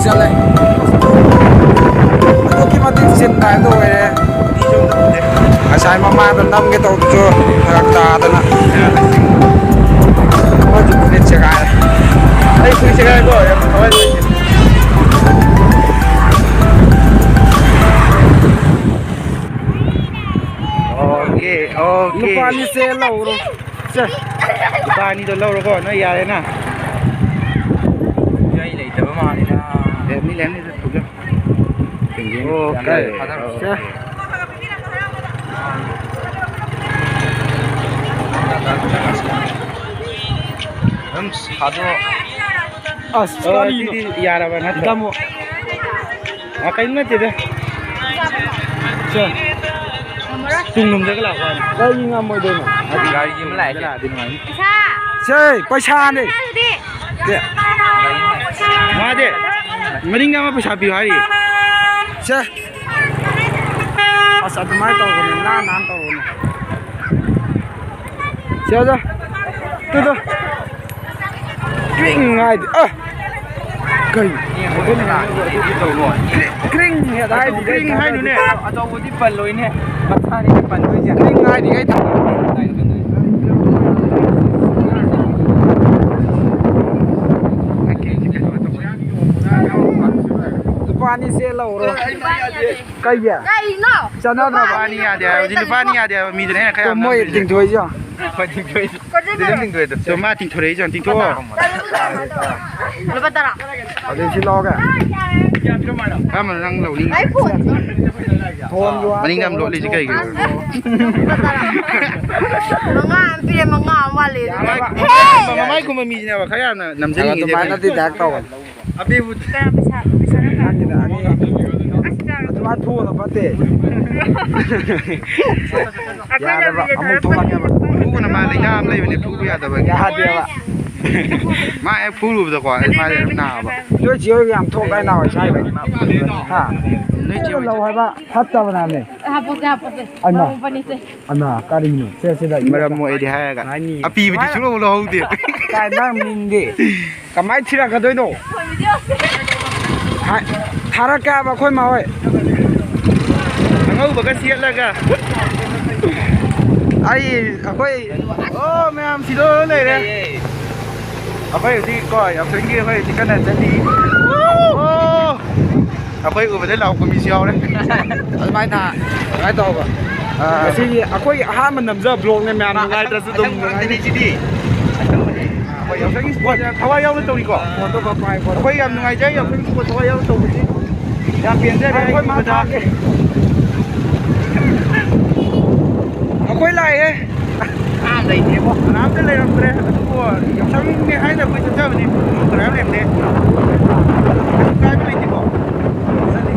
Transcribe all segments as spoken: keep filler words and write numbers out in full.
ꯆꯠꯂꯦ꯫ ꯑꯗꯨꯛꯀꯤ ꯃꯇꯤꯛ ꯆꯤꯟꯕ ꯍꯥꯏꯕꯗꯨ ꯑꯣꯏꯔꯦ꯫ ꯉꯁꯥꯏ ꯃꯃꯥꯡꯗ ꯅꯝꯒꯦ ꯇꯧꯕꯁꯨ ꯐꯔꯛ ꯇꯥꯗꯅ꯫ ꯃꯣꯏꯁꯨ ꯐꯨꯔꯤꯠ ꯁꯦꯒꯥꯏꯔꯦ꯫ ꯑꯩ ꯐꯨꯔꯤꯠ ꯁꯦꯒꯥꯏꯀꯣ, ꯌꯥꯝ ꯊꯋꯥꯏ ꯅꯨꯡꯉꯥꯏꯇꯦ꯫ Okay, okay. ꯂꯨꯄꯥ ꯑꯅꯤ ꯁꯦ ꯂꯧꯔꯣ꯫ ꯁꯦ꯫ ꯂꯨꯄꯥ ꯑꯅꯤꯗꯣ ꯂꯧꯔꯣꯀꯣ, ꯅꯣꯏ ꯌꯥꯔꯦꯅ꯫ ꯑꯩ ꯂꯩꯇꯕ ꯃꯥꯜꯂꯤꯗ꯫ ꯂꯩꯔꯝꯅꯤ, ꯂꯩꯔꯝꯅꯤ, ꯊꯨꯒ꯫ ꯑꯣꯀꯦ꯫ ꯊꯥꯗꯔꯣ꯫ ꯁꯦ꯫ ꯑꯗꯨꯝ ꯊꯥꯗꯣꯛꯑꯣ꯫ ꯑꯁ, ꯑꯣ, ꯀꯔꯤꯅꯣ? ꯁꯤꯗꯤ ꯌꯥꯔꯕ ꯅꯠꯇ꯭ꯔꯣ? ꯇꯥꯃꯣ꯫ ꯑ, ꯀꯩꯝ ꯅꯠꯇꯦꯗ꯫ ꯁꯦ꯫ ꯇꯨꯡꯂꯣꯝꯗꯒ ꯂꯥꯛꯄ ꯋꯥꯅꯤ꯫ ꯀꯔꯤ ꯉꯝꯃꯣꯏꯗꯣꯏꯅꯣ? ꯒꯥꯔꯤ ꯑꯃ ꯂꯥꯛꯑꯦ꯫ ꯂꯥꯛꯑꯗꯤ ꯅꯨꯡꯉꯥꯏꯅꯤ꯫ ꯁꯦ, ꯄꯩꯁꯥꯅꯦ꯫ ꯁꯦ꯫ ꯃꯥꯗꯤ ꯃꯅꯤꯡꯗ ꯑꯃ ꯄꯩꯁꯥ ꯄꯤꯌꯨ ꯍꯥꯏꯔꯤ꯫ ꯁꯦ꯫ ꯑꯁ, ꯑꯗꯨꯃꯥꯏꯅ ꯇꯧꯒꯅꯨ, ꯅꯥꯟ ꯅꯥꯟ ꯇꯧꯒꯅꯨ꯫ ꯁꯦ, ꯑꯣꯖꯥ꯫ Two, two. ꯀ꯭ꯔꯤꯡ ꯍꯥꯏꯗꯤ, ꯑ! ꯀꯩ? ꯀ꯭ꯔꯤꯡ ꯍꯦꯛ ꯍꯥꯏꯗꯤ ꯀ꯭ꯔꯤꯡ ꯍꯥꯏꯅꯨꯅꯦ꯫ ꯑꯆꯧꯕꯗꯤ ꯄꯜꯂꯣꯏꯅꯦ꯫ ꯃꯁꯥꯅꯤꯅꯦ ꯄꯟꯗꯣꯏꯁꯦ꯫ ꯀ꯭ꯔꯤꯡ ꯍꯥꯏꯗꯤ ꯀꯩ ꯊꯝ-, ꯂꯨꯄꯥ ꯑꯅꯤ ꯆꯦ ꯂꯧꯔꯣ꯫ ꯀꯩꯒꯤ? ꯀꯩꯅꯣ? ꯆꯠꯅꯗ꯭ꯔꯕ? ꯂꯨꯄꯥ ꯑꯅꯤ ꯌꯥꯗꯦ ꯍꯥꯏꯕ, ꯍꯧꯖꯤꯛ ꯂꯨꯄꯥ ꯑꯅꯤ ꯌꯥꯗꯦ ꯍꯥꯏꯕ ꯃꯤꯗꯨꯅꯦ ꯑꯩꯅ ꯈꯔ ꯌꯥꯝ ꯃꯣꯏ ꯅꯝꯗꯣꯏꯁꯦ꯫ ꯇꯤꯡꯊꯣꯛꯏꯁꯦ ꯌꯦꯡꯉꯣ꯫ ꯃꯣꯏ ꯇꯤꯡꯊꯣꯛꯏꯁꯦ꯫ ꯁꯤꯗ ꯇꯤꯡꯊꯣꯛꯑꯦ ꯑꯗꯨ꯫ ꯇꯣ ꯃꯥ ꯇꯤꯡꯊꯣꯔꯛꯏꯁꯦ ꯌꯦꯡꯉꯣ, ꯇꯤꯡꯊꯣꯛꯑꯣ꯫ ꯂꯨꯄꯥ ꯇꯔꯥ꯫ ꯑꯗꯨ ꯁꯤ ꯂꯧꯔꯒ꯫ ꯀꯔꯝꯕꯅꯣ ꯅꯪ ꯂꯧꯅꯤꯡꯉꯤꯁꯦ? ꯑꯩ ꯐꯣꯟꯁꯦ꯫ ꯐꯣꯟꯗꯣ ꯃꯅꯤꯡꯗ ꯌꯥꯝ ꯂꯣꯠꯂꯤꯁꯦ ꯀꯩꯒꯤꯅꯣ? ꯂꯨꯄꯥ ꯇꯔꯥ꯫ ꯃꯉꯥ ꯑꯃ ꯄꯤꯔꯦ, ꯃꯉꯥ ꯑꯃ ꯋꯥꯠꯂꯦ꯫ ꯃꯃꯥꯏ, ꯃꯃꯥꯏ ꯀꯨꯝꯕ ꯃꯤꯁꯤꯅꯦꯕ ꯈꯔ ꯌꯥꯝꯅ ꯅꯝꯖꯅꯤꯡꯉꯤꯁꯦ꯫ ꯑꯗꯨꯃꯥꯏꯅꯗꯤ ꯗꯥꯏꯔꯦꯛ ꯇꯧꯒꯅꯨ꯫ ꯑꯕꯦꯕꯨ-, ꯀꯌꯥ ꯄꯩꯁꯥ, ꯄꯩꯁꯥ ꯅꯪ ꯀꯌꯥ? ꯅꯪꯒꯤꯗ ꯑꯅꯤ꯫ ꯑꯁ, ꯌꯥꯔꯣꯏ꯫ ꯑꯗꯨꯃꯥꯏꯅ ꯊꯣꯛꯑꯅ ꯐꯠꯇꯦ꯫ ꯑꯩꯈꯣꯏꯅ ꯌꯥꯔꯦꯕ, ꯃꯤꯁꯦ ꯑꯃꯨꯛ ꯊꯣꯛꯂꯛꯀꯦꯕ꯫ ꯐꯨꯕꯅ ꯃꯥ ꯂꯥꯏꯅꯥ ꯑꯃ ꯂꯩꯕꯅꯦ, ꯐꯨꯕ ꯌꯥꯗꯕꯒꯤ꯫ ꯌꯥꯗꯦꯕ꯫ ꯃꯥ ꯍꯦꯛ ꯐꯨꯔꯨꯕꯗꯀꯣ, ꯑꯩ ꯃꯥꯁꯦ ꯑꯗꯨꯝ ꯅꯥꯕ꯫ ꯅꯣꯏ ꯆꯦ ꯍꯣꯏꯒ ꯌꯥꯝ ꯊꯣꯛ ꯂꯥꯏ ꯅꯥꯎ ꯁꯥꯏꯕ꯫ ꯍꯥ? ꯅꯣꯏ ꯆꯦ ꯍꯣꯏ꯫ ꯂꯧ ꯍꯥꯏꯕ ꯐꯠꯇꯕꯅꯦ ꯍꯥꯏꯕꯅꯦ꯫ ꯍꯥꯄꯣꯠꯇꯦ, ꯍꯥꯄꯣꯠꯇꯦ꯫ ꯑꯩꯃ꯫ ꯂꯧꯕꯅꯤꯁꯦ꯫ ꯑꯃ ꯀꯔꯤꯅꯣ? ꯁꯦ, ꯁꯤꯗ ꯃꯔꯝ ꯃꯣꯛꯑꯦꯗꯤ ꯍꯥꯏꯔꯒ꯫ ꯍꯥꯏꯅꯤ꯫ ꯑꯄꯤꯕꯗꯤ ꯁꯨꯡꯂꯧ ꯂꯧꯍꯧꯗꯦ꯫ ꯀꯥꯏ ꯅꯪ ꯃꯤꯡꯗꯤ? ꯀꯃꯥꯏ ꯊꯤꯔꯛꯀꯗꯣꯏꯅꯣ? ꯊꯥꯔꯛꯀꯦ ꯍꯥꯏꯕ ꯑꯩꯈꯣꯏ ꯃꯥ ꯍꯣꯏ꯫ ꯑꯉꯧꯕꯒ ꯁꯦꯠꯂꯒ꯫ ꯑꯩ ꯑꯩꯈꯣꯏ ꯑꯣ ꯃꯌꯥꯝ ꯁꯤꯗ ꯂꯩꯔꯦ꯫ ꯑꯩꯈꯣꯏ ꯍꯧꯖꯤꯛ ꯀꯣ ꯌꯥꯎꯁꯪꯒꯤ ꯑꯩꯈꯣꯏ ꯍꯧꯖꯤꯛ ꯀꯟꯅ ꯆꯠꯂꯤ꯫ ꯑꯣ ꯑꯩꯈꯣꯏ ꯎꯕꯗꯩ ꯂꯥꯎꯔꯛꯄ ꯃꯤꯁꯨ ꯌꯥꯎꯔꯦ꯫ ꯑꯗꯨꯃꯥꯏꯅ ꯑꯗꯨꯃꯥꯏꯅ ꯇꯧꯕ꯫ ꯑꯥ꯫ ꯉꯁꯤꯒꯤ ꯑꯩꯈꯣꯏꯒꯤ ꯑꯍꯥꯟꯕ ꯅꯝꯖꯕ vlogꯅꯦ ꯃꯌꯥꯝ, ꯅꯨꯡꯉꯥꯏꯇ꯭ꯔꯁꯨ ꯑꯗꯨꯝ ꯅꯨꯡꯉꯥꯏꯅꯤ꯫ ꯑꯩꯈꯣꯏ ꯌꯥꯎꯁꯪꯒꯤ ꯁ꯭ꯄꯣꯔꯠꯁꯦ ꯊꯋꯥꯏ ꯌꯥꯎꯅ ꯇꯧꯔꯤꯀꯣ꯫ ꯑꯩꯈꯣꯏ ꯌꯥꯝ ꯅꯨꯡꯉꯥꯏꯖꯩ ꯌꯥꯎꯁꯪꯒꯤ ꯁ꯭ꯄꯣꯔꯠ ꯊꯋꯥꯏ ꯌꯥꯎꯅ ꯇꯧꯕꯁꯤ꯫ ꯌꯥꯝ ꯄꯦꯟꯖꯔꯦ꯫ ꯑꯩꯈꯣꯏ ꯃꯥ ꯊꯥꯒꯦ꯫ ꯑꯩꯈꯣꯏ ꯂꯥꯛꯑꯦ꯫ ꯀꯅꯥꯝ ꯂꯩꯇ꯭ꯔꯦꯕꯣ꯫ ꯀꯅꯥꯝꯇ ꯂꯩꯔꯝꯗ꯭ꯔꯦ꯫ ꯑꯗꯨꯕꯨ ꯌꯥꯎꯁꯪꯅꯦ ꯍꯥꯏꯅ ꯑꯩꯈꯣꯏ ꯆꯠꯆꯕꯅꯤ꯫ ꯀꯅꯥꯝ ꯂꯩꯔꯝꯗꯦ꯫ ꯀꯥꯏꯕ ꯂꯩꯇꯦꯀꯣ꯫ ꯆꯠꯂꯤ꯫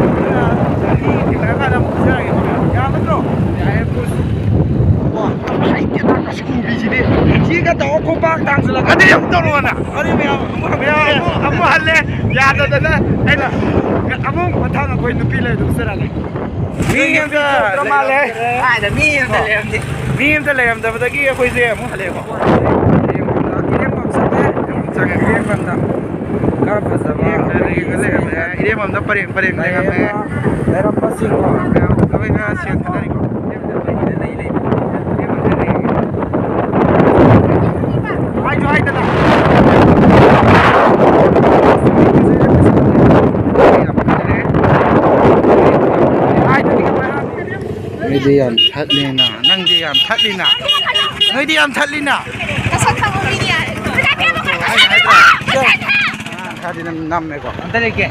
ꯑꯗꯨꯅ ꯃꯤ ꯊꯦꯡꯅꯔꯀꯥꯟꯗ ꯑꯃꯨꯛ ꯄꯤꯖꯔꯒꯦ꯫ ꯌꯥꯒꯗ꯭ꯔꯣ? ꯌꯥꯏꯌꯦ, ꯄꯨꯁ꯫ ꯋꯥ, ꯍꯩꯇꯦꯗ, ꯀꯁꯨꯕꯤꯁꯤꯗꯤ꯫ ꯁꯤꯒ ꯇꯧꯔ ꯈꯣꯡꯄꯥꯛ ꯊꯥꯡꯖꯜꯂꯛꯀꯅꯤ꯫ ꯑꯗꯨꯗꯤ ꯑꯃꯨꯛ ꯇꯧꯔꯛꯑꯣꯅ꯫ ꯑꯗꯨꯗꯤ ꯃꯌꯥꯝ ꯑꯃꯨꯛ ꯍꯟꯕ ꯌꯥꯏ꯫ ꯑꯃꯨꯛ, ꯑꯃꯨꯛ ꯍꯜꯂꯦ꯫ ꯌꯥꯗꯗꯅ ꯑꯩꯅ ꯑꯃꯨꯛ ꯃꯊꯪ ꯑꯩꯈꯣꯏ ꯅꯨꯄꯤ ꯂꯩ ꯑꯗꯨꯝ ꯆꯠꯂꯒꯦ꯫ ꯃꯤ ꯑꯝꯇ ꯅꯨꯄꯤ ꯊꯣꯛꯇ꯭ꯔ ꯃꯥꯜꯂꯦ꯫ ꯂꯩꯔꯝꯗ꯭ꯔꯦ꯫ ꯀꯥꯏꯗ ꯃꯤ ꯑꯝꯇ ꯂꯩꯔꯝꯗꯦ꯫ ꯃꯤ ꯑꯝꯇ ꯂꯩꯔꯝꯗꯕꯗꯒꯤ ꯑꯩꯈꯣꯏꯁꯦ ꯑꯃꯨꯛ ꯍꯜꯂꯛꯑꯦꯀꯣ꯫ ꯏꯔꯦꯡꯕꯝꯗ, ꯏꯔꯦꯡꯕꯝ ꯆꯠꯂꯦ꯫ ꯆꯪꯉꯦ꯫ ꯏꯔꯦꯡꯕꯝꯗ ꯈꯔ ꯐꯖꯕ ꯏꯔꯦꯡꯕꯝꯗ ꯂꯩꯔꯝꯃꯦ꯫ ꯏꯔꯦꯡꯕꯝꯗ ꯄꯔꯦꯡ ꯄꯔꯦꯡ ꯂꯩꯔꯝꯃꯦ꯫ ꯂꯩꯔꯝꯕꯁꯤꯡꯀꯣ꯫ ꯂꯣꯏꯅ ꯁꯦꯜ ꯊꯥꯗꯔꯤꯀꯣ꯫ ꯍꯥꯏꯁꯨ ꯍꯥꯏꯗꯅ꯫ ꯅꯣꯏꯗꯤ ꯌꯥꯝ ꯊꯠꯂꯤꯅ, ꯅꯪꯗꯤ ꯌꯥꯝ ꯊꯠꯂꯤꯅ, ꯅꯣꯏꯗꯤ ꯌꯥꯝ ꯊꯠꯂꯤꯅ꯫ ꯅꯁꯛ ꯈꯪꯕ ꯃꯤꯅꯤ ꯌꯥꯔꯦ꯫ ꯍꯥꯏꯗ꯭ꯔꯥ? ꯑꯉꯥꯡ ꯈꯔꯗꯤ ꯑꯗꯨꯝ ꯅꯝꯃꯦꯀꯣ꯫ ꯑꯝꯇ ꯂꯩꯀꯦ꯫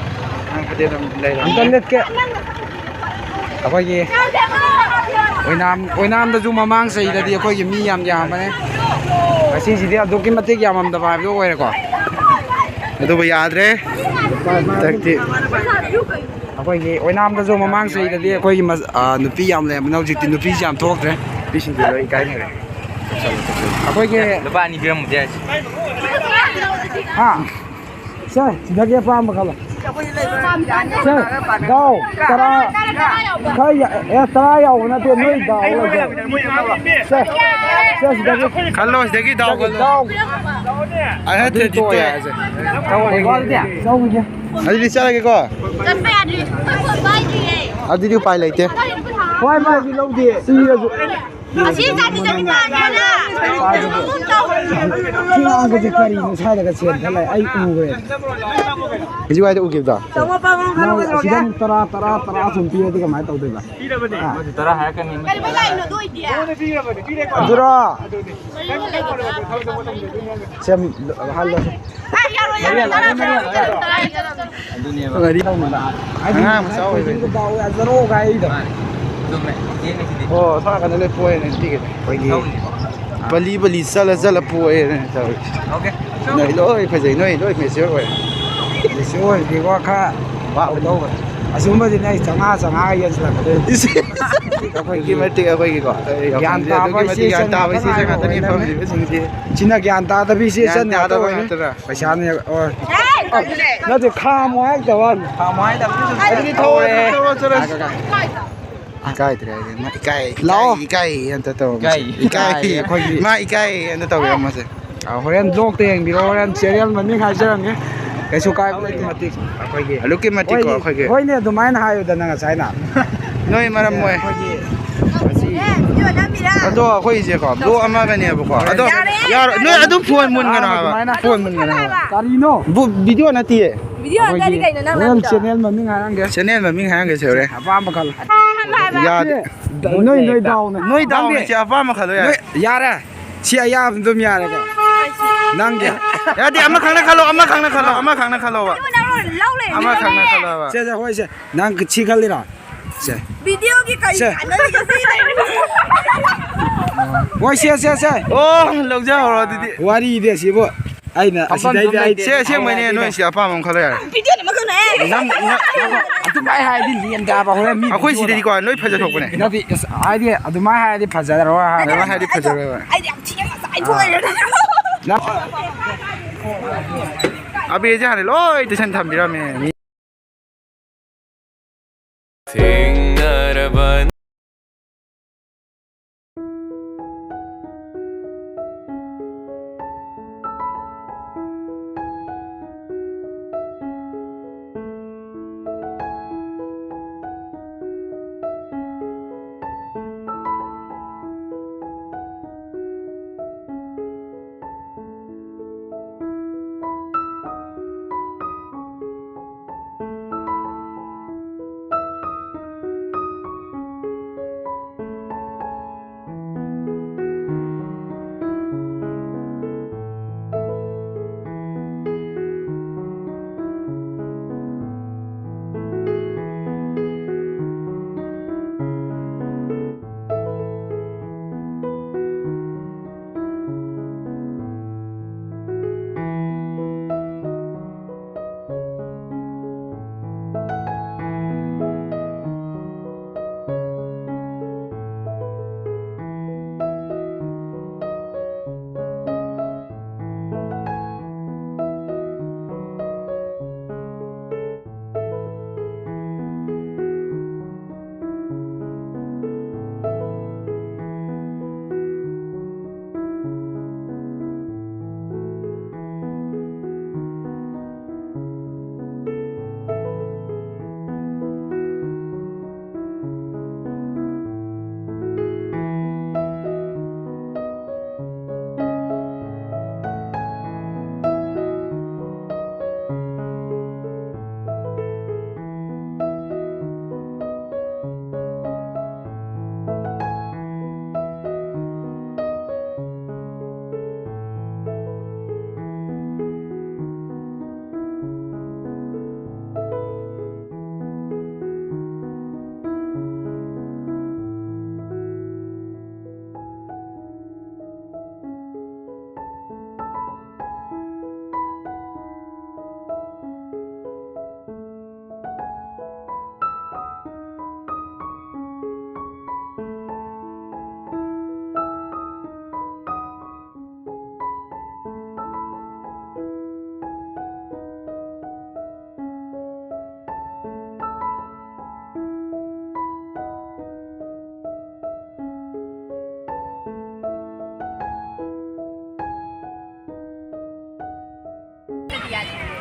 ꯑꯉꯥꯡ ꯈꯔꯗꯤ ꯑꯗꯨꯝ ꯂꯩꯔꯝꯃꯦ꯫ ꯑꯝꯇ ꯂꯦꯞꯀꯦ꯫ ꯑꯩꯈꯣꯏꯒꯤ ꯑꯣꯏꯅꯥꯝ, ꯑꯣꯏꯅꯥꯝꯗꯁꯨ ꯃꯃꯥꯡ ꯆꯍꯤꯗꯗꯤ ꯑꯩꯈꯣꯏꯒꯤ ꯃꯤ ꯌꯥꯝ ꯌꯥꯝꯕꯅꯦ꯫ ꯉꯁꯤꯁꯤꯗꯤ ꯑꯗꯨꯛꯀꯤ ꯃꯇꯤꯛ ꯌꯥꯝꯃꯝꯗꯕ ꯍꯥꯏꯕꯗꯨ ꯑꯣꯏꯔꯦꯀꯣ꯫ ꯑꯗꯨꯕꯨ ꯌꯥꯗ꯭ꯔꯦ꯫ ꯍꯟꯗꯛꯇꯤ ꯑꯩꯈꯣꯏꯒꯤ ꯑꯣꯏꯅꯥꯝꯗꯁꯨ ꯃꯃꯥꯡ ꯆꯍꯤꯗꯗꯤ ꯑꯩꯈꯣꯏꯒꯤ ꯃꯁ-, ꯑ, ꯅꯨꯄꯤ ꯌꯥꯝ ꯂꯩꯔꯝꯕꯅꯦ, ꯍꯧꯖꯤꯛꯇꯤ ꯅꯨꯄꯤꯁꯤ ꯌꯥꯝ ꯊꯣꯛꯇ꯭ꯔꯦ꯫ ꯅꯨꯄꯤꯁꯤꯡꯁꯦ ꯂꯣꯏ ꯏꯀꯥꯏꯅꯔꯦ꯫ ꯑꯩꯈꯣꯏꯒꯤ ꯂꯨꯄꯥ ꯑꯅꯤ ꯄꯤꯔꯝꯃꯨꯗꯤ ꯍꯥꯏꯁꯦ꯫ ꯍꯥ? ꯁꯦ, ꯁꯤꯗꯒꯤ ꯑꯄꯥꯝꯕ ꯈꯜꯂꯣ꯫ ꯁꯦ, ꯗꯥꯎ ꯇꯔꯥ, ꯈꯔ ꯌꯥ-, ꯑꯦ, ꯇꯔꯥ ꯌꯥꯎꯕ ꯅꯠꯇꯦ, ꯅꯣꯏ ꯗꯥꯎ ꯂꯩꯇꯦ꯫ ꯁꯦ, ꯁꯦ, ꯁꯤꯗꯒꯤ, ꯈꯜꯂꯣ, ꯁꯤꯗꯒꯤ ꯗꯥꯎ ꯈꯜꯂꯣ꯫ ꯗꯥꯎ꯫ ꯑ, ꯅꯠꯇ꯭ꯔꯗꯤ ꯇꯣꯛꯑꯦ꯫ ꯇꯣꯛꯑꯦ꯫ ꯆꯧꯈꯤꯒꯦ꯫ ꯑꯗꯨꯗꯤ ꯆꯠꯂꯒꯦꯀꯣ꯫ ꯆꯠꯄ ꯌꯥꯗ꯭ꯔꯤ꯫ ꯑꯩꯈꯣꯏ ꯐꯣꯟ ꯄꯥꯏꯗ꯭ꯔꯤꯌꯦ꯫ ꯑꯗꯨꯗꯤ ꯎꯄꯥꯏ ꯂꯩꯇꯦ꯫ ꯍꯣꯏ, ꯃꯥꯗꯤ ꯂꯧꯗꯦ꯫ ꯁꯤꯔꯁꯨ꯫ ꯑꯁꯤ ꯖꯥꯇꯤꯗꯗꯤ ꯉꯥꯡꯉꯦꯅ꯫ ꯁꯤ ꯑꯉꯥꯡꯒꯁꯦ ꯀꯔꯤꯅꯣ ꯁ꯭ꯋꯥꯏꯗꯒ ꯆꯦꯟꯊꯠꯂꯛꯑꯦ? ꯑꯩ ꯎꯈ꯭ꯔꯦ꯫ ꯍꯧꯖꯤꯛ ꯋꯥꯏꯗ ꯎꯈꯤꯕꯗꯣ? ꯅꯪ ꯑꯁꯤꯗ ꯑꯃꯨꯛ ꯇꯔꯥ, ꯇꯔꯥ, ꯇꯔꯥ ꯁꯨꯝ ꯄꯤꯔꯗꯤ ꯀꯃꯥꯏꯅ ꯇꯧꯗꯣꯏꯕ? ꯍꯥ? ꯃꯣꯏꯗꯤ ꯇꯔꯥ ꯍꯥꯏꯔꯛꯀꯅꯤ꯫ ꯀꯩꯗꯧꯕꯩ ꯂꯥꯛꯏꯅꯣ ꯑꯗꯨ ꯑꯣꯏꯗꯤ? ꯑꯗꯨꯔꯣ? ꯁꯦꯝ, ꯍꯜꯂꯣ꯫ ꯑꯦ, ꯌꯥꯔꯣꯏ, ꯌꯥꯔꯣꯏ, ꯇꯔꯥ, ꯇꯔꯥ, ꯇꯔꯥ, ꯇꯔꯥ꯫ ꯑꯗꯨꯅꯦꯕ꯫ ꯃꯔꯤ ꯇꯧꯅꯕ꯫ ꯍꯥꯏꯗꯤ ꯑꯉꯥꯡ ꯃꯆꯥ ꯑꯣꯏꯕꯩꯅꯦ꯫ ꯗꯥꯎ ꯌꯥꯖꯔꯣ ꯀꯥꯏꯗꯣ꯫ ꯃꯥꯅꯦ꯫ ꯆꯨꯝꯃꯦ꯫ ꯌꯦꯡꯉꯁꯤꯗꯤ꯫ ꯑꯣ, ꯁꯣꯝ ꯅꯥꯀꯟꯗ ꯂꯣꯏ ꯄꯣꯏꯅꯦ ꯅꯨꯄꯤꯒꯩꯗꯤ꯫ ꯑꯩꯈꯣꯏꯒꯤ ꯕꯂꯤ ꯕꯂꯤ ꯆꯠꯂ ꯆꯠꯂ ꯄꯣꯏꯅꯦ ꯇꯧꯔꯤꯁꯦ꯫ Okay꯫ ꯅꯣꯏ ꯂꯣꯏ ꯐꯖꯩ, ꯅꯣꯏ ꯂꯣꯏ mature ꯑꯣꯏ꯫ Mature ꯑꯣꯏꯗꯦꯀꯣ, ꯈꯔ ꯋꯥ ꯂꯧꯕ꯫ ꯑꯁꯤꯒꯨꯝꯕꯁꯤꯅꯦ ꯑꯩ ꯆꯥꯝꯃꯉꯥ, ꯆꯥꯝꯃꯉꯥ ꯌꯦꯟꯁꯤꯜꯂꯛꯀꯗꯣꯏꯅꯦ꯫ ꯏꯁ꯫ ꯑꯗꯨꯛꯀꯤ ꯃꯇꯤꯛ ꯑꯩꯈꯣꯏꯒꯤꯀꯣ꯫ ꯑꯩꯈꯣꯏ ꯒ꯭ꯌꯥꯟ ꯌꯥꯎꯁꯪꯁꯦ ꯇꯥꯕ ꯑꯗꯨꯛꯀꯤ ꯃꯇꯤꯛ ꯏꯆꯦ ꯒ꯭ꯌꯥꯟ ꯏꯆꯟ ꯇꯥꯕ ꯉꯥꯛꯇ ꯏꯆꯦ ꯏꯆꯟ ꯉꯥꯏꯔꯦ ꯉꯥꯛꯇꯅꯤ ꯑꯣꯏꯔꯝꯃꯦ꯫ ꯐꯝꯃꯤꯕꯁꯤꯡꯁꯦ꯫ ꯁꯤꯅ ꯒ꯭ꯌꯥꯟ ꯇꯥꯗꯕ ꯏꯆꯦ ꯒ꯭ꯌꯥꯟ ꯏꯆꯟ ꯉꯥꯛꯇ ꯇꯥꯗꯕ ꯑꯣꯏꯔꯦ꯫ ꯉꯥꯛꯇꯅ꯫ ꯄꯩꯁꯥꯅꯦ, ꯑꯣ꯫ ꯅꯠꯇꯦ, ꯈꯥꯝꯃꯣ ꯍꯥꯏꯔꯛꯇꯕ ꯋꯥꯅꯤ꯫ ꯈꯥꯝꯃꯣ ꯍꯥꯏꯗꯕꯗꯨꯁꯨ ꯑꯗꯨꯗꯤ ꯊꯧꯔꯣ, ꯊꯧꯔꯣ, ꯊꯧꯔꯣ, ꯊꯧꯔꯣ꯫ ꯀꯥꯏ, ꯀꯥꯏ, ꯀꯥꯏ꯫ ꯏꯀꯥꯏꯗ꯭ꯔꯦ ꯑꯩꯗꯤ꯫ ꯃꯥ ꯏꯀꯥꯏ, ꯂꯥꯛꯑꯣ꯫ ꯏꯀꯥꯏ, ꯏꯀꯥꯏ ꯑꯝꯇ ꯇꯧꯔꯝꯃꯣꯁꯦ꯫ ꯏꯀꯥꯏ, ꯏꯀꯥꯏ꯫ ꯏꯀꯥꯏ ꯑꯩꯈꯣꯏꯒꯤ꯫ ꯃꯥ ꯏꯀꯥꯏ ꯑꯝꯇ ꯇꯧꯕꯤꯔꯝꯃꯣꯁꯦ꯫ ꯑꯥ, ꯍꯣꯔꯦꯟ vlogꯇ ꯌꯦꯡꯕꯤꯔꯣ, ꯍꯣꯔꯦꯟ channel ꯃꯃꯤꯡ ꯍꯥꯏꯖꯔꯝꯒꯦ꯫ ꯀꯩꯁꯨ ꯀꯥꯏꯕ ꯂꯩꯇꯦ꯫ ꯑꯗꯨꯛꯀꯤ ꯃꯇꯤꯛ ꯑꯩꯈꯣꯏꯒꯤ꯫ ꯑꯗꯨꯛꯀꯤ ꯃꯇꯤꯛꯀꯣ ꯍꯣꯏꯅꯦ, ꯑꯩꯈꯣꯏꯒꯤ꯫ ꯍꯣꯏꯅꯦ, ꯑꯗꯨꯃꯥꯏꯅ ꯍꯥꯏꯌꯨꯗꯅ ꯉꯁꯥꯏꯅ꯫ ꯅꯣꯏ ꯃꯔꯝ ꯃꯣꯏ꯫ ꯑꯩꯈꯣꯏꯒꯤ ꯉꯁꯤ ꯑꯗꯣ ꯑꯩꯈꯣꯏꯁꯦꯀꯣ, vlog ꯑꯃꯒꯅꯦꯕꯀꯣ꯫ ꯑꯗꯣ ꯌꯥꯔꯦ꯫ ꯌꯥꯔꯣꯏ, ꯅꯣꯏ ꯑꯗꯨꯝ phone ꯃꯨꯟꯒꯅꯣ ꯍꯥꯏꯕ꯫ ꯑꯗꯨꯃꯥꯏꯅ phone ꯃꯨꯟꯒꯅꯣ ꯍꯥꯏꯕ꯫ ꯀꯔꯤꯅꯣ? ꯕꯨ-, video ꯅꯠꯇꯤꯌꯦ꯫ Video ꯅꯠꯇ꯭ꯔꯗꯤ ꯑꯩꯈꯣꯏꯒꯤ ꯀꯩꯅꯣ ꯅꯪ ꯍꯣꯔꯦꯟ ꯅꯝꯃꯤꯗꯣ? Channel ꯃꯃꯤꯡ ꯍꯥꯏꯔꯝꯒꯦ꯫ Channel ꯃꯃꯤꯡ ꯍꯥꯏꯔꯝꯒꯦ ꯁꯦ ꯍꯣꯔꯦꯟ꯫ ꯑꯄꯥꯝꯕ ꯈꯜꯂꯣ꯫ ꯑꯄꯥꯝꯕ ꯍꯥꯏꯕ꯫ ꯌꯥꯗꯦ꯫ ꯅꯣꯏ, ꯅꯣꯏ ꯗꯥꯎꯅꯦ꯫ ꯅꯣꯏ ꯗꯥꯎꯅꯦ, ꯅꯪꯗꯤ? ꯁꯤ ꯑꯄꯥꯝꯕ ꯈꯜꯂꯣ ꯌꯥꯔꯦ꯫ ꯅꯣꯏ, ꯌꯥꯔꯦ꯫ ꯁꯤ ꯑꯌꯥꯕ ꯑꯗꯨꯝ ꯌꯥꯔꯦꯀꯣ꯫ ꯅꯪꯒꯤ꯫ ꯌꯥꯗꯦ, ꯑꯃꯈꯛꯅ ꯈꯜꯂꯣ, ꯑꯃꯈꯛꯅ ꯈꯜꯂꯣ, ꯑꯃꯈꯛꯅ ꯈꯜꯂꯣꯕ꯫ ꯑꯗꯨꯕꯨ ꯅꯪ ꯂꯧ ꯂꯩꯔꯝꯃꯤꯅꯦ꯫ ꯑꯃꯈꯛꯅ ꯈꯜꯂꯣꯕ꯫ ꯁꯦ, ꯁꯦ, ꯍꯣꯏ, ꯁꯦ꯫ ꯅꯪ ꯁꯤ ꯈꯜꯂꯤꯔꯣ? ꯁꯦ꯫ Videoꯒꯤ ꯀꯔꯤ ꯁꯦ꯫ ꯀꯥꯟꯅꯔꯤꯒꯦ ꯁꯤ ꯂꯩꯔꯤꯁꯦ? ꯍꯣꯏ, ꯁꯦ, ꯁꯦ, ꯁꯦ꯫ ꯑꯣ, ꯂꯧꯖꯍꯧꯔꯣ ꯑꯗꯨꯗꯤ꯫ ꯋꯥꯔꯤꯗꯤ ꯑꯁꯤꯕꯨ ꯑꯩꯅ ꯈꯟꯐꯝ ꯑꯁꯤꯗꯩꯗꯤ ꯑꯗꯨꯝ ꯑꯩ ꯂꯩꯇꯦ꯫ ꯁꯦ, ꯑꯁꯦꯡꯕꯩꯅꯦ, ꯅꯣꯏ ꯁꯤ ꯑꯄꯥꯝꯕ ꯑꯃ ꯈꯜꯂꯣ ꯌꯥꯔꯦ꯫ Videoꯅꯦ ꯑꯃꯈꯛꯅꯦ꯫ ꯅꯪ, ꯅꯪ, ꯑꯗꯨꯃꯥꯏ ꯍꯥꯏꯔꯗꯤ ꯂꯦꯝꯗꯦ ꯍꯥꯏꯕ ꯍꯣꯔꯦꯟ ꯃꯤ ꯑꯩꯈꯣꯏ videoꯗ꯫ ꯁꯤꯗꯗꯤꯀꯣ, ꯂꯣꯏ ꯐꯖꯊꯣꯛꯄꯅꯦ꯫ ꯅꯠꯇꯦ, ꯑꯁ, ꯍꯥꯏꯗꯤ ꯑꯗꯨꯃꯥꯏ ꯍꯥꯏꯔꯗꯤ ꯐꯖꯔꯔꯣꯏ ꯍꯥꯏꯕ꯫ ꯑꯗꯨꯃꯥꯏ ꯍꯥꯏꯔꯗꯤ ꯐꯖꯔꯣꯏꯕ꯫ ꯑꯩꯗꯤ ꯌꯥꯝ ꯊꯤꯅ ꯉꯁꯥꯏ ꯊꯣꯛꯑꯦ꯫ ꯅꯪ ꯑꯕꯦꯁꯦ ꯍꯥꯟꯅ ꯂꯣꯏ ꯇꯩꯁꯟ ꯊꯝꯕꯤꯔꯝꯃꯦ꯫ ꯃꯤ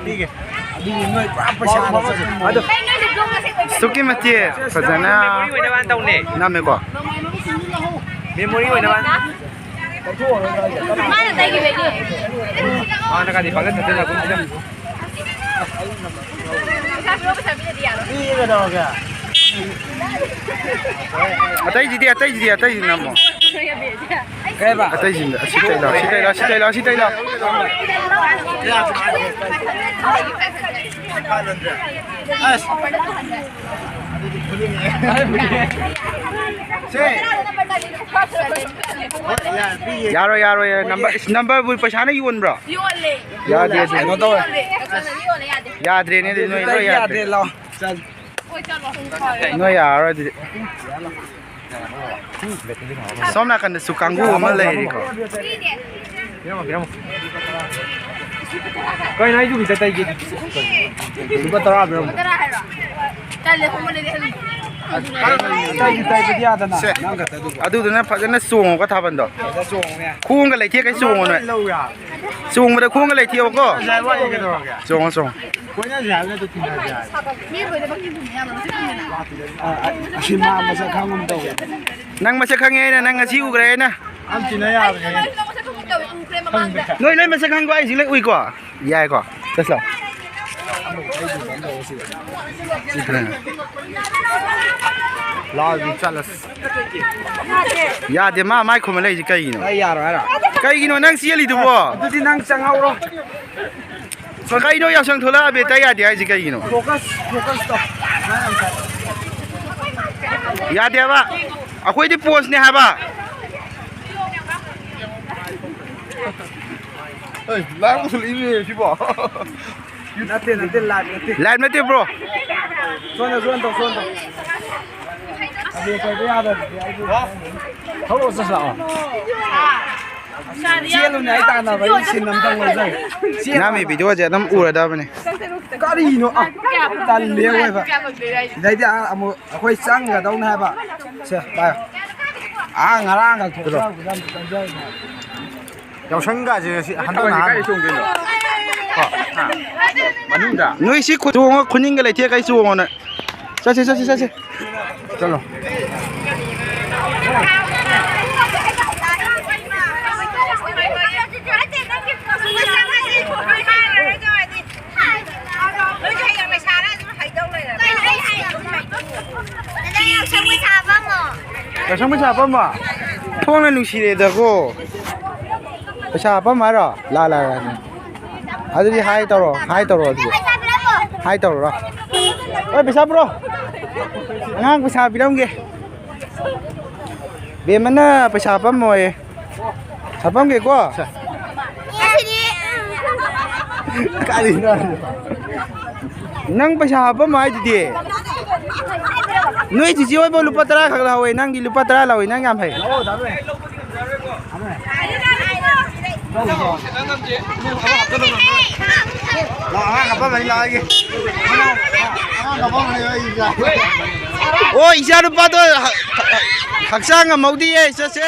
ꯄꯤꯒꯦ꯫ ꯑꯗꯨꯗꯤ ꯅꯣꯏ ꯄꯨꯔꯥ ꯄꯩꯁꯥꯗ ꯆꯠꯇꯣꯏꯅꯤ꯫ ꯑꯗꯣ ꯑꯗꯨꯛꯀꯤ ꯃꯇꯤꯛ ꯐꯖꯅ ꯅꯝꯃꯦꯀꯣ꯫ ꯃꯦꯃꯣꯔꯤ ꯑꯣꯏꯅꯕ꯫ ꯃꯥꯅ ꯇꯩꯈꯤꯕꯩꯅꯦ꯫ ꯍꯥꯟꯅꯒꯗꯤ ꯄꯪꯊꯝ ꯊꯝꯖꯤꯜꯂꯒꯨꯝꯁꯤꯗ꯫ ꯄꯤꯒꯦ ꯀꯩꯗꯧꯔꯒꯦ? ꯑꯇꯩꯁꯤꯗꯤ, ꯑꯇꯩꯁꯤꯗꯤ, ꯑꯇꯩꯁꯤꯅ ꯑꯃꯨꯛ꯫ ꯀꯩꯕ? ꯑꯇꯩꯁꯤꯡꯗ ꯑꯁꯤ ꯇꯩ ꯂꯥꯎ, ꯁꯤ ꯇꯩ ꯂꯥꯎ, ꯁꯤ ꯇꯩ ꯂꯥꯎ, ꯁꯤ ꯇꯩ ꯂꯥꯎ꯫ ꯑꯁ꯫ ꯁꯦ꯫ ꯌꯥꯔꯣꯏ, ꯌꯥꯔꯣꯏ, ꯌꯥꯔꯣꯏ꯫ ꯅꯝꯕꯔ, ꯏꯁ, ꯅꯝꯕꯔꯕꯨ ꯄꯩꯁꯥꯅ ꯌꯣꯟꯕ꯭ꯔꯣ? ꯌꯣꯜꯂꯦ꯫ ꯌꯥꯗꯦ ꯑꯗꯨ꯫ ꯀꯩꯅꯣ ꯇꯧꯋꯦ꯫ ꯌꯣꯜꯂꯦ꯫ ꯌꯥꯗ꯭ꯔꯦꯅꯦ ꯑꯗꯨ, ꯅꯣꯏ ꯂꯣꯏ ꯌꯥꯗ꯭ꯔꯦ꯫ ꯌꯥꯗ꯭ꯔꯦ, ꯂꯥꯎ꯫ ꯆꯠ꯫ ꯅꯣꯏ ꯌꯥꯔꯔꯣꯏ ꯑꯗꯨꯗꯤ꯫ ꯁꯣꯝ ꯅꯥꯀꯟꯗꯁꯨ ꯀꯥꯡꯕꯨ ꯑꯃ ꯂꯩꯔꯤꯀꯣ꯫ ꯀꯩꯅꯣ ꯑꯩꯁꯨ ꯈꯤꯇ ꯇꯩꯒꯦ꯫ ꯂꯨꯄꯥ ꯇꯔꯥ ꯄꯤꯔꯝꯃꯣ꯫ ꯇꯜꯂꯦ, ꯍꯣꯡꯃꯜꯂꯦ, ꯍꯦꯜꯂꯨ꯫ ꯇꯩꯗꯤ ꯇꯩꯕꯗꯤ ꯌꯥꯗꯅ꯫ ꯁꯦ꯫ ꯅꯪ ꯈꯛꯇ ꯑꯗꯨꯕꯨ꯫ ꯑꯗꯨꯗꯨꯅ ꯐꯖꯅ ꯆꯣꯡꯉꯒ ꯊꯥꯕꯜꯗꯣ꯫ ꯐꯖꯅ ꯆꯣꯡꯉꯨꯅꯦ꯫ ꯈꯣꯡꯒ ꯂꯩꯊꯦꯛꯀꯩ ꯆꯣꯡꯉꯣ ꯅꯣꯏ꯫ ꯂꯧ ꯌꯥ꯫ ꯆꯣꯡꯕꯗ ꯈꯣꯡꯒ ꯂꯩꯊꯦꯛꯑꯣꯀꯣ꯫ ꯉꯁꯥꯏ ꯋꯥꯔꯤ ꯀꯩꯗꯧꯔꯒꯦ? ꯆꯣꯡꯉꯣ, ꯆꯣꯡꯉꯣ꯫ ꯀꯣꯏꯅꯁꯦ ꯍꯥꯏꯕ ꯅꯠꯇ꯭ꯔꯣ ꯊꯤꯡꯅꯁꯦ ꯍꯥꯏꯕ? ꯃꯤ ꯂꯣꯏꯅꯃꯛ ꯊꯤꯡꯕ ꯌꯥꯕ ꯅꯠꯇꯦ꯫ ꯑ, ꯑ, ꯑꯁꯤ ꯃꯥ ꯃꯁꯛ ꯈꯪꯒꯨꯝ ꯇꯧꯋꯦ꯫ ꯅꯪ ꯃꯁꯛ ꯈꯪꯉꯦ ꯑꯩꯅ, ꯅꯪ ꯉꯁꯤ ꯎꯈ꯭ꯔꯦ ꯑꯩꯅ꯫ ꯌꯥꯝ ꯇꯤꯟꯅ ꯌꯥꯕꯅꯦ꯫ ꯑꯩ ꯅꯪ ꯃꯁꯛ ꯈꯪꯒꯨꯝ ꯇꯧꯋꯦ, ꯎꯈ꯭ꯔꯦ ꯃꯃꯥꯡꯗ꯫ ꯅꯣꯏ ꯂꯣꯏ ꯃꯁꯛ ꯈꯪꯕ ꯍꯥꯏꯁꯤ ꯂꯣꯏ ꯎꯏꯀꯣ? ꯌꯥꯏꯀꯣ? ꯆꯠꯁꯤ ꯂꯥꯎ꯫ ꯂꯥꯎꯗꯤ ꯆꯠꯂꯁꯤ꯫ ꯌꯥꯗꯦ, ꯃꯥ ꯃꯥꯏ ꯈꯨꯝꯃ ꯂꯩꯁꯤ ꯀꯩꯒꯤꯅꯣ? ꯑꯩ ꯌꯥꯔꯣꯏ ꯍꯥꯏꯔꯣ? ꯀꯩꯒꯤꯅꯣ ꯅꯪ ꯆꯦꯜꯂꯤꯗꯨꯕꯣ? ꯑꯗꯨꯗꯤ ꯅꯪ ꯆꯪꯍꯧꯔꯣ꯫ ꯀꯩꯅꯣ ꯌꯥꯎꯁꯪ ꯊꯣꯛꯂꯛꯑ ꯕꯦꯇꯥ ꯌꯥꯗꯦ ꯍꯥꯏꯁꯤ ꯀꯩꯒꯤꯅꯣ? Focus, focus ꯇꯧ꯫ ꯃꯥ ꯌꯥꯝ ꯁꯥꯏ꯫ ꯌꯥꯗꯦꯕ꯫ ꯑꯩꯈꯣꯏꯗꯤ ꯄꯣꯁꯅꯦ ꯍꯥꯏꯕ꯫ ꯑꯩ ꯂꯥꯡꯕꯁꯨ ꯂꯩꯅꯦ ꯁꯤꯕꯣ꯫ ꯅꯠꯇꯦ, ꯅꯠꯇꯦ, live ꯅꯠꯇꯦ꯫ Live ꯅꯠꯇꯦ, bro꯫ ꯁꯣꯝꯗ, ꯁꯣꯝꯗ ꯇꯧ, ꯁꯣꯝꯗ ꯇꯧ꯫ ꯑꯗꯨ ꯇꯧꯕ ꯌꯥꯗꯕꯗꯤ ꯑꯩꯁꯨ ꯊꯣꯛꯂꯛꯑꯣ, ꯆꯠꯁꯤ ꯂꯥꯛꯑꯣ꯫ ꯆꯦꯜꯂꯨꯅꯦ, ꯑꯩ ꯇꯥꯟꯅꯕ, ꯑꯩ scene ꯑꯝꯇꯪ ꯂꯧꯖꯒꯦ꯫ ꯆꯦꯜꯂꯨ ꯅꯥꯃꯤ ꯍꯥꯏꯕ꯫ Videoꯁꯦ ꯑꯗꯨꯝ ꯎꯔꯗꯕꯅꯦ꯫ ꯀꯔꯤꯅꯣ? ꯑ, ꯇꯜꯂꯦ ꯑꯣꯏꯕ꯫ ꯁꯤꯗꯩꯗꯤ, ꯑ, ꯑꯃꯨꯛ ꯑꯩꯈꯣꯏ ꯆꯪꯒꯗꯧꯅꯦ ꯍꯥꯏꯕ꯫ ꯁꯦ, ꯄꯥꯏꯌꯣ꯫ ꯑꯥ, ꯉꯔꯥꯡꯒ ꯊꯣꯛꯂꯛꯄꯗ ꯑꯝꯇ ꯆꯪꯖꯔꯨꯅꯦ꯫ ꯌꯥꯎꯁꯪꯒꯁꯦ ꯉꯁꯤ ꯍꯟꯗꯛ ꯊꯥꯕꯜꯁꯦ ꯅꯍꯥꯟ ꯀꯥꯏ ꯆꯣꯡꯗꯣꯏꯅꯣ? ꯃꯅꯨꯡꯗ? ꯅꯣꯏ ꯁꯤ ꯈꯨ-, ꯆꯣꯡꯉꯣ, ꯈꯨꯅꯤꯡꯒ ꯂꯩꯊꯦꯛ ꯀꯩ ꯆꯣꯡꯉꯣ ꯅꯣꯏ꯫ ꯆꯠꯁꯤ, ꯆꯠꯁꯤ, ꯆꯠꯁꯤ꯫ ꯆꯠꯂꯣ꯫ ꯌꯥꯎꯁꯪ ꯄꯩꯁꯥ ꯍꯥꯞꯄꯝꯃꯣ꯫ ꯊꯣꯡꯅ ꯅꯨꯡꯁꯤꯔꯦꯗꯀꯣ꯫ ꯄꯩꯁꯥ ꯍꯥꯞꯄꯝꯃꯣ ꯍꯥꯏꯔꯣ? ꯂꯥ, ꯂꯥ, ꯂꯥ꯫ ꯑꯗꯨꯗꯤ ꯍꯥꯏ ꯇꯧꯔꯣ, ꯍꯥꯏ ꯇꯧꯔꯣ ꯑꯗꯨꯗꯤ꯫ ꯍꯥꯏ ꯇꯧꯔꯣ꯫ ꯍꯣꯏ, ꯄꯩꯁꯥ ꯄꯨꯔꯣ꯫ ꯑꯉꯥꯡ ꯄꯩꯁꯥ ꯄꯤꯔꯝꯒꯦ꯫ ꯕꯦꯝꯃꯅ ꯄꯩꯁꯥ ꯍꯥꯄꯝꯃꯣꯌꯦ꯫ ꯍꯥꯄꯝꯒꯦꯀꯣ? ꯀꯔꯤꯅꯣ? ꯅꯪ ꯄꯩꯁꯥ ꯍꯥꯄꯝꯃꯣ ꯍꯥꯏꯗꯨꯗꯤ꯫ ꯅꯣꯏ ꯆꯤꯆꯦ ꯍꯣꯏꯕꯧ ꯂꯨꯄꯥ ꯇꯔꯥ ꯈꯛ ꯂꯧꯍꯧꯋꯦ, ꯅꯪꯗꯤ ꯂꯨꯄꯥ ꯇꯔꯥ ꯂꯧꯋꯦ, ꯅꯪ ꯌꯥꯝ ꯐꯩ꯫ ꯂꯥꯛꯑꯣ, ꯑꯉꯥꯡ ꯀꯞꯄꯝꯃꯅꯤ, ꯂꯥꯛꯑꯣ ꯑꯩꯒꯤ꯫ ꯑꯉꯥꯡ ꯀꯞꯄꯝꯃꯅꯤ ꯑꯩꯒꯤ ꯏꯆꯥ꯫ ꯑꯣ, ꯏꯆꯥ ꯅꯨꯄꯥꯗꯣ ꯍ-, ꯍ-, ꯍꯛꯆꯥꯡ ꯉꯝꯍꯧꯗꯤꯌꯦ, ꯆꯠꯁꯦ꯫